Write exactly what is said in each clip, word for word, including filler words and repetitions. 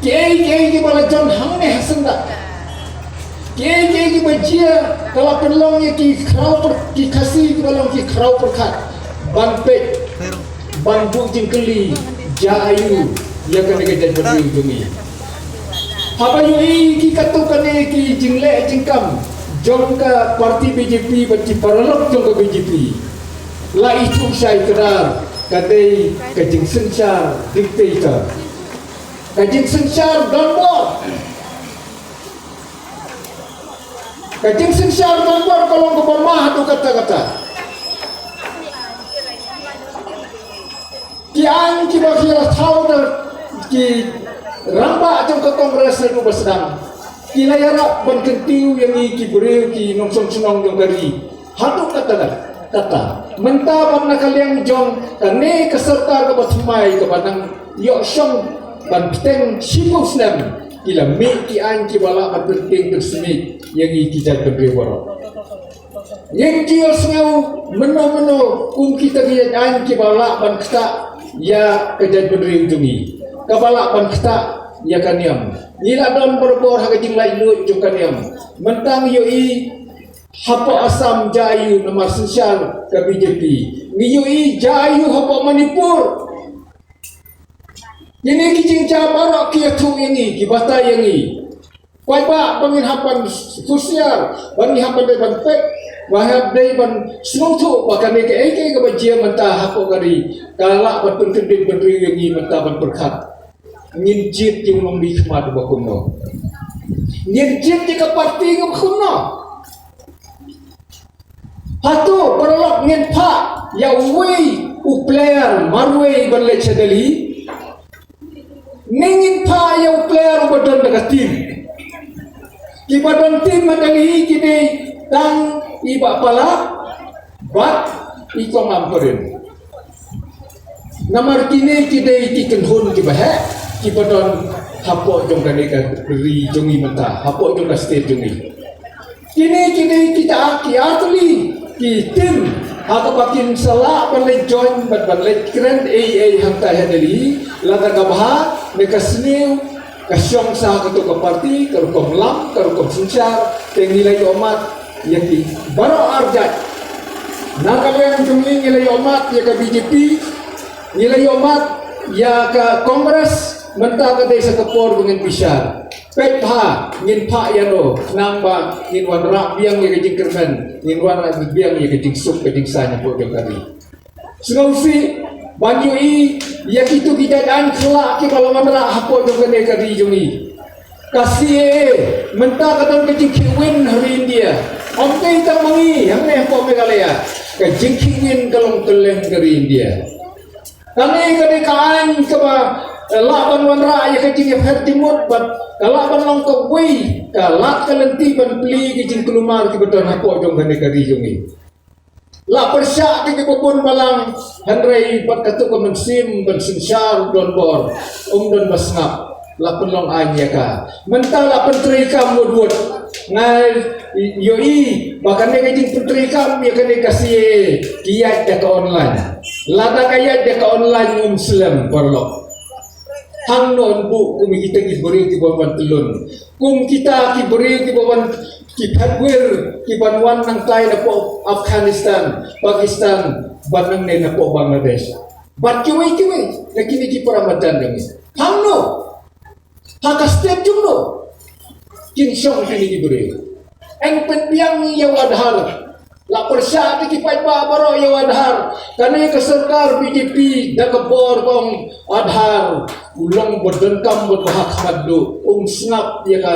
Kiei kiei kiba la jan hangne ha Sengdang, kiei kiei kiba jia, ka la pynlong ïa ki khraw pyrkhat, ki Khasi kiba long ki khraw pyrkhat ban peit, ban buh jingkylli, jia aïu ïa kane ka jaitbynriew jong ngi. Haba ïohi ki katto katne ki jingleh jingkam jong ka party B J P bad ki paralok jong ka B J P, la ithuh shai kdar ka dei ka jingsynshar dictator, ka jingsynshar donbor. Ka jingsynshar donbor ka long kaba mah haduh katta katta. Ki aiñ kiba ki la thaw da ki rangbah jong ka Congress naduh ba sdang, ki la ïarap ban kyntiew ïa ngi ki briew, ki nongshong shnong jong ka ri haduh katta katta. Mynta bad na ka liang jong kane ka sorkar kaba thymmai kaba nang ïoh shong ban bteng shiphew snem, ki la mih ki aiñ kiba lah ban pyntieng pynsmit ïa ngi ki jaitbynriew baroh. Ngim ju ïohsngew mynno mynno kum kita ki aiñ kiba lah ban ktah ïa ka jaitbynriew jong ngi, kaba lah ban ktah ïa ka niam. Ngi la don barabor ha ka jinglaitluid jong ka niam. Mynta ngi ïohi hapoh Assam jia aïu namar synshar ka B J P. Ngi ïohi jia aïu hapoh Manipur. Kine ki jingjia baroh ki ïathuh ïa ngi, ki batai ïa ngi. Paidbah, ba ngin hap ban husiar, ba ngin hap ban dei ban peit, ba hap dei ban sngewthuh ba kane kaei kaei kaba jia mynta hapoh ka ri ka lah ban pynkyndit bynriew ïa ngi mynta ban pyrkhat. Ngin jied ïa u nongmihkhmat ba kumno? Ngin jied ïa ka party ba kumno? Hato paralok ngin phah ïa uwei u player marwei ban leit sha Delhi? Ne ngin phah ïa u player uba don da ka team? Kiba don team ha Delhi ki dei tang i Bah Pala bad i Kong Ampareen. Namar kine ki dei ki kynhun kiba heh kiba don hapoh jong kane ka ri jong ngi mynta, hapoh jong ka state jong ngi. Kine ki dei kita ki artylli ki team ha kaba kin sa lah ban leit join bad ban leit kren ei ei hangtai ha Delhi, lada ka bha ne ka sniew, ka shong sa ha kato ka party, ka rukom lam, ka rukom synshar, te ngi la ïohmad ïa ki baroh arjait. Na ka liang jong ngi ngi la ïohmad ïa ka B J P, ngi la ïohmad ïa ka Congress, mynta ka dei sa ka por ba ngin bishar. Peit bha ngin phah ïano, khnang ba ngin wanrah biang ïa ka jingkyrmen, ngin wanrah biang ïa ka jingsuk ka jingsaiñ hapoh jong ka ri. Sngewsih ban ïohi ïa kito ki jait aiñ khyllah kiba la wanrah hapoh jong kane ka ri jong ngi. Ka C A A mynta ka don ka jingkhih win ha ri India. Ym dei tang ma ngi hangne hapoh Meghalaya. Ka jingkhih win ka long kylleng ka ri India. Kane ka dei ka aiñ kaba, eh, lah ban wanrah ïa ka jingïapher jingmut bad ka lah ban long kawei ka lad ka lynti ban plie ki jingkulmar kiba don hapoh jong kane ka ri jong ngi. La pyrshah da kiba bun balang, hynrei bad kato ka mynsiem ban synshar donbor, ym don ba sngap, la pynlong aiñ ïa ka. Mynta la pyntreikam wut wut. Nga ïohi ba kane ka jingpyntreikam ïa kane ka C A A ki ïaid da ka online. Lada ka ïaid da ka online ngam slem paralok. Hangno yn buh kum kita ki briew kiba wan tylli. Kum kita ki briew kiba wan, ki phet wir, kiban wan nangtai napoh Afghanistan, Pakistan, bad nangne napoh Bangladesh. Bad kiwei kiwei na kine ki para marjan jong ngi. Hangno? Ha ka state jong no kin shong kine ki briew? Yn pynbiang ïa u Aadhaar. La pyrshah da ki paidbah baroh ïa u Aadhaar. Kane ka sorkar B J P da ka bor ka ong Aadhaar u long ba donkam bad ba ha khmat duh. Um sngap ïa ka,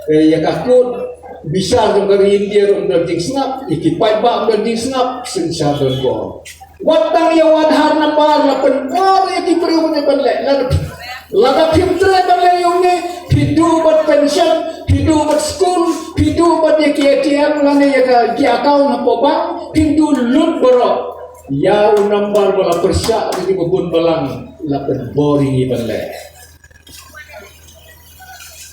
eh, ïa ka code. Bishar jong ka ri India ruh ym don jingsngap, ïa ki paidbah ym don jingsngap, synshar donbor. Wat tang ïa u Aadhaar number la pynbor ïa ki briew ban leh. Lada, lada phim treh ban leh ïa une, phi duh bad pension, phi duh bad skul, phi duh bad ïa ki A T M lane ïa ka, ki account hapoh bank, phin duh lut baroh. Ïa u number ba la pyrshah ïa kiba bun balang la pynbor ïa ngi ban leh.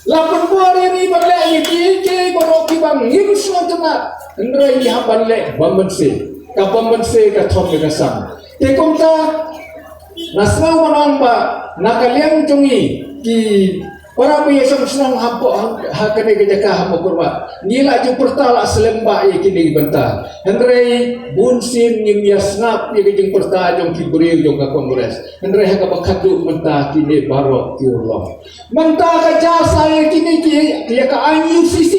La pynbor ïa ngi ban leh ïa kiei kiei baroh kiba ngim sngewtynnat. Hynrei ngi hap ban leh bymynsiem. Ka bymynsiem ka thom ïa ka sam. Te kumta nga sngew ban ong ba na ka liang jong ngi ki Para ba ïa shong shnong hapoh ha, ha kane ka jaka ha Mawkyrwat, ngi la ju pyrta la slem bha ïa kine ki bynta. Hynrei bun sien ngim ïa sngap ïa ka jingpyrta jong ki briew jong ka Congress. Hynrei ha kaba khatduh mynta kine baroh ki urlong. Mynta ka jia sa ïa kine ki, ïa ka I U C C.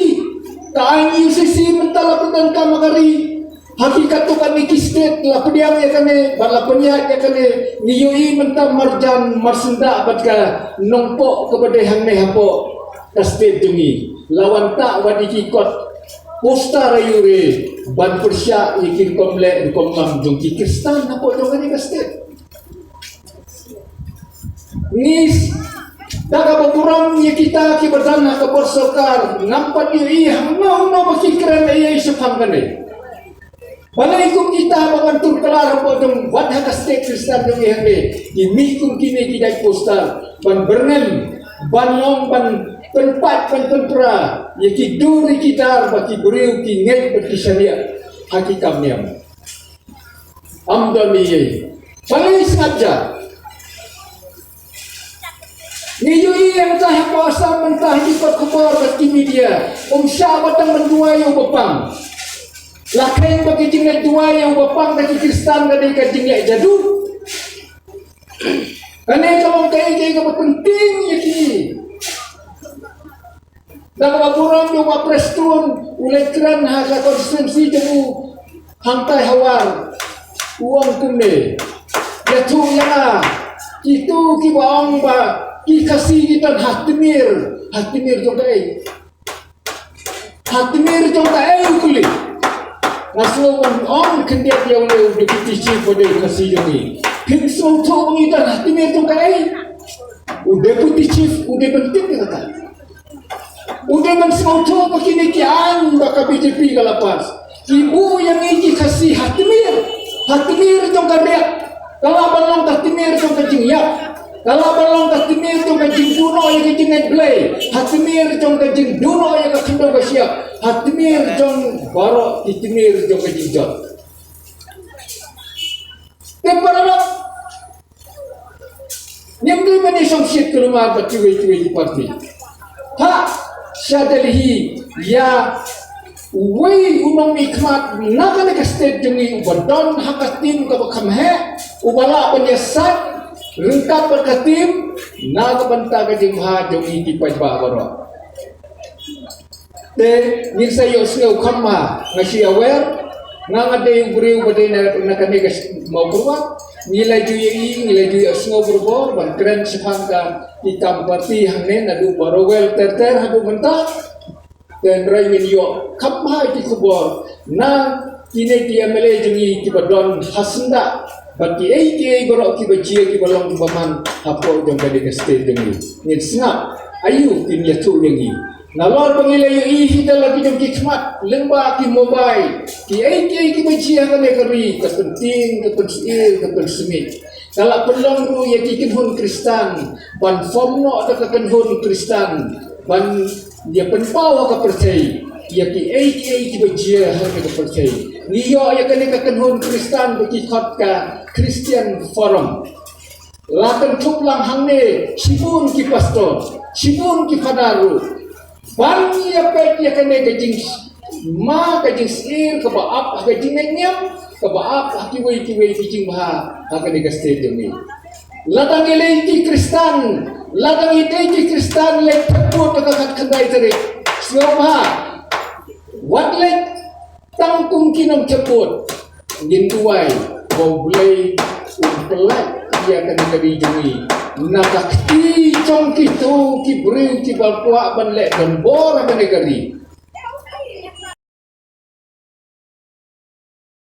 Ka I U C C mynta la pyndonkam ha ka ri. Ha ki katto katne ki state la pdiang ïa kane, bad la pynïaid ïa kane, ngi ïohi mynta marjan marsyndah bad ka Nongpoh kaba dei hangne hapoh ka state jong ngi. La wan tah wat ïa ki kot poster aiu re ban pyrshah ïa ki rukom leh rukom ngam jong ki Khristan hapoh jong kane ka state. Ngi da kaba burom ïa kita kiba don ha ka bor sorkar, ngam pat ïohi hangno hangno ba ki kren ei ei shaphang kane. Balei kum kita ba ngan tur kylla hapoh jong wat ha ka state Khristan jong ngi hangne, ki mih kum kine ki jait poster ban byrngem, ban long, ban pynpait, ban pynpra ïa ki dur ïa ki dar ba ki briew ki ngeit bad ki shaniah ha ki kam niam. Ym don ei ei. Balei sngap ja? Ngi ïohi ïa kata hapoh Assam mynta ha ki kot khubor bad ki media. Ym shah ba tang ban duwai ïa u bapang. La kheiñ ba ka jingleit duwai ïa u bapang ka ki Khristan ka dei ka jingleh jadu. Kane ka long kaei kaei kaba pyntieng ïa ki. Da kaba burom ïa u Bah Prestone, u leit kren ha ka constituency jong u hangtai ha War. U ong kumne. Ïathuh ïa nga. Kito kiba ong ba ki Khasi ki don ha tmier. Ha tmier jong kaei? Ha tmier jong kaei u kylli. Nga sngew ban ong khyndiat ïa une u deputy chief ba dei u Khasi jong ngi. Phin sngewthuh ba ngi don ha tmier jong kaei? U deputy chief u dei ban tip ïa kata. U dei ban sngewthuh ba kine ki aiñ ba ka B J P ka la pass ki buh ïa ngi ki Khasi ha tmier, ha tmier jong ka riat. Ka lah ban long ka tmier jong ka jingïap, ka lah ban long ka tmier jong ka jingduh noh ïa ka jingngeit Blei, ha tmier jong ka jingduh noh ïa ka khyndew ka shyiap, ha tmier jong baroh ki tmier jong ka jingjot. Te paralok, ngim dei ban ïa shongshit kulmar bad kiwei kiwei ki party. Phah sha Delhi ïa uwei u nongmihkhmat na kane ka state jong ngi uba don ha ka team kaba kham heh, uba lah ban ïasaid ryngkat bad ka team na ka bynta ka jingbha jong ngi ki paidbah baroh. Te ngin sa ïohsngew kham bha, nga shu ïa wer, nga nga dei u briew ba dei na, na kane ka Mawkyrwat, ngi la ju ïohi, ngi la ju ïohsngew barabor ban kren shaphang ka ki kam party hangne naduh ba rowel ter ter haduh mynta. Te hynrei ngin ïoh kham bha ki khubor na kine ki M L A jong ngi kiba don ha syndah bad kiei kiei baroh kiba jia kiba long kiba man hapoh jong kane ka state jong ngi. Ngin sngap aiu kin ïathuh ïa ngi. Nalor ba ngi la ïohi hi da la ki jong ki khmat lyngba ki mobile, kiei kiei kiba jia ha kane ka ri, ka pyntieng, ka pynsyier, ka pynsmit. Ka la pynlong ruh ïa ki kynhun Khristan ban form noh da ka kynhun Khristan ban ïa pynpaw ha ka pyrthei ïa kiei kiei kiba jia ha kane ka pyrthei. Ngi ïoh ïa kane ka kynhun Khristan ba ki khot ka Christian Forum. La kynthup lang hangne shibun ki pastor, shibun ki phadar ruh ban ïa peit ïa kane ka jing ma ka jingsyier kaba ap ha ka jingngeit niam, kaba ap ha kiwei kiwei ki jingbha ha kane ka state jong ngi. Lada ngi leit ki Khristan, lada ngi dei ki Khristan leit thep vote ha ka khatkhyndai tarik. Sngewbha wat leit tang kum ki nongthep vote. Ngin duwai ba U Blei un pynlait ïa kane ka ri jong ngi na ka kti jong kito ki briew kiba kwah ban leh donbor ha kane ka ri.